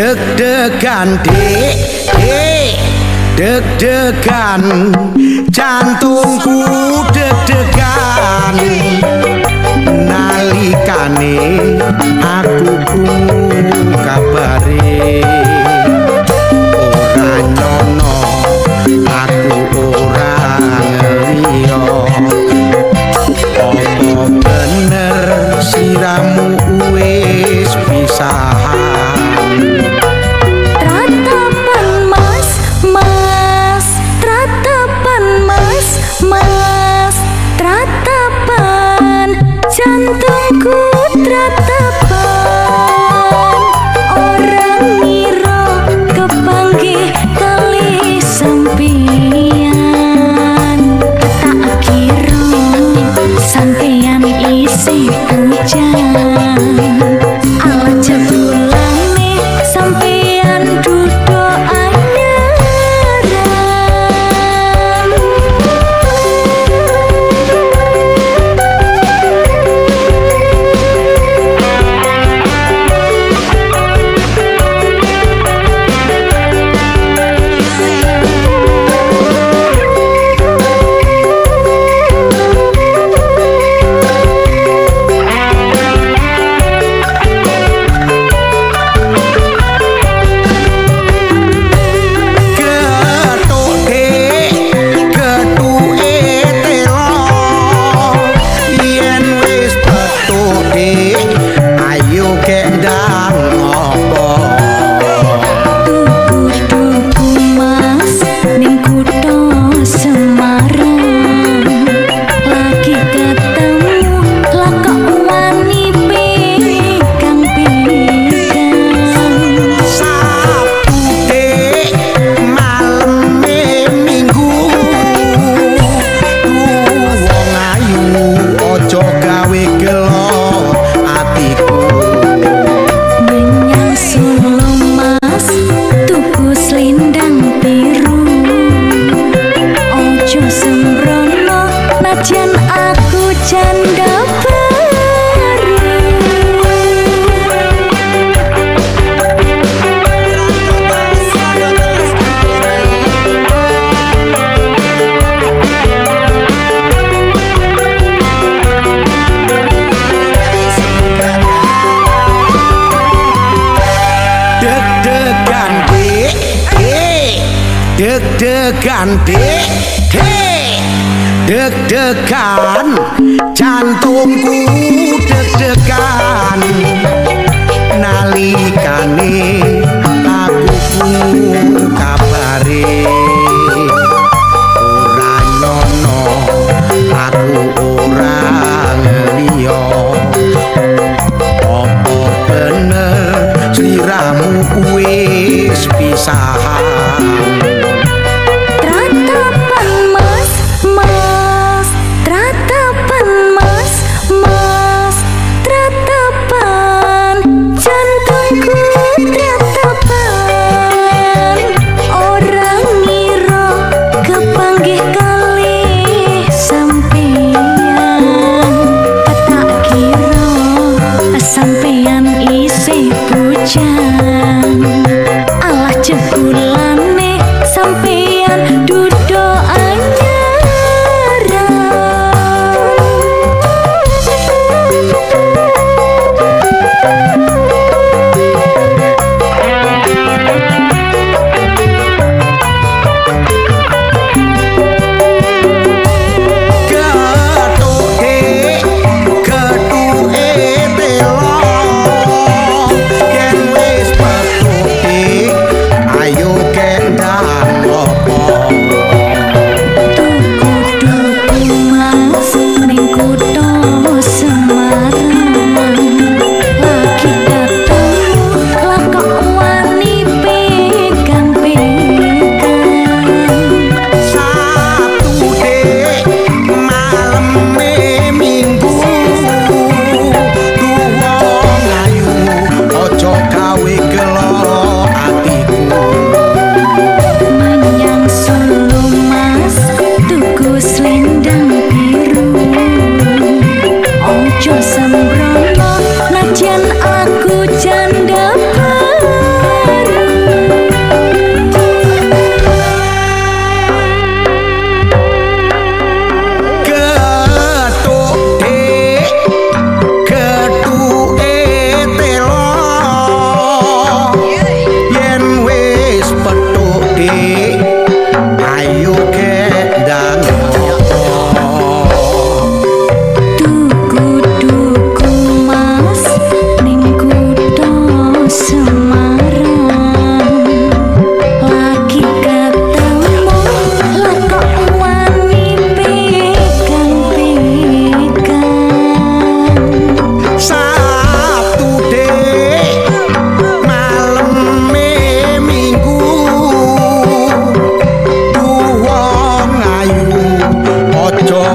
Deg-degan dik, dik, deg-degan, jantungku deg-degan nalikane aku krungu kabare. Ora nyono aku ora ngeliya, apa bener siramu wis pisahan? Tratapan mas, mas, tratapan mas, mas, tratapan jantungku tratapan. Ora ngira kepanggih kalih sampeyan, tak kira sampeyan isih bujang. Ala jebulane sampeyan dudo anyaran. Gethuk dik, gethuke telo, yen wis petuk dik, ayo kendang apa? Tuku-tuku mas ning kutha Semarang, lagi ketemu lah kok wani pegang-pegang. Sabtu dik, maleme Minggu, wong ayu aja gawe gelo atiku. Menyang Solo mas tuku selendang biru, ojo sembrono najan aku janda baru. Deg-degan dik, dik, deg-degan dik, dik, deg-degan jantungku deg-degan nalikane aku krungu kabare. Ora nyono aku ora ngeliya, apa bener sliramu wis pisahan? Tratapan mas, mas, tratapan mas, mas, tratapan jantungku tratapan.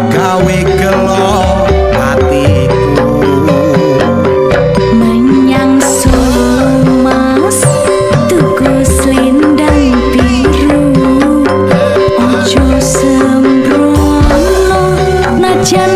gawe gelo atiku. Menyang Solo, Mas, tuku selendang biru. Ojo sembrono najan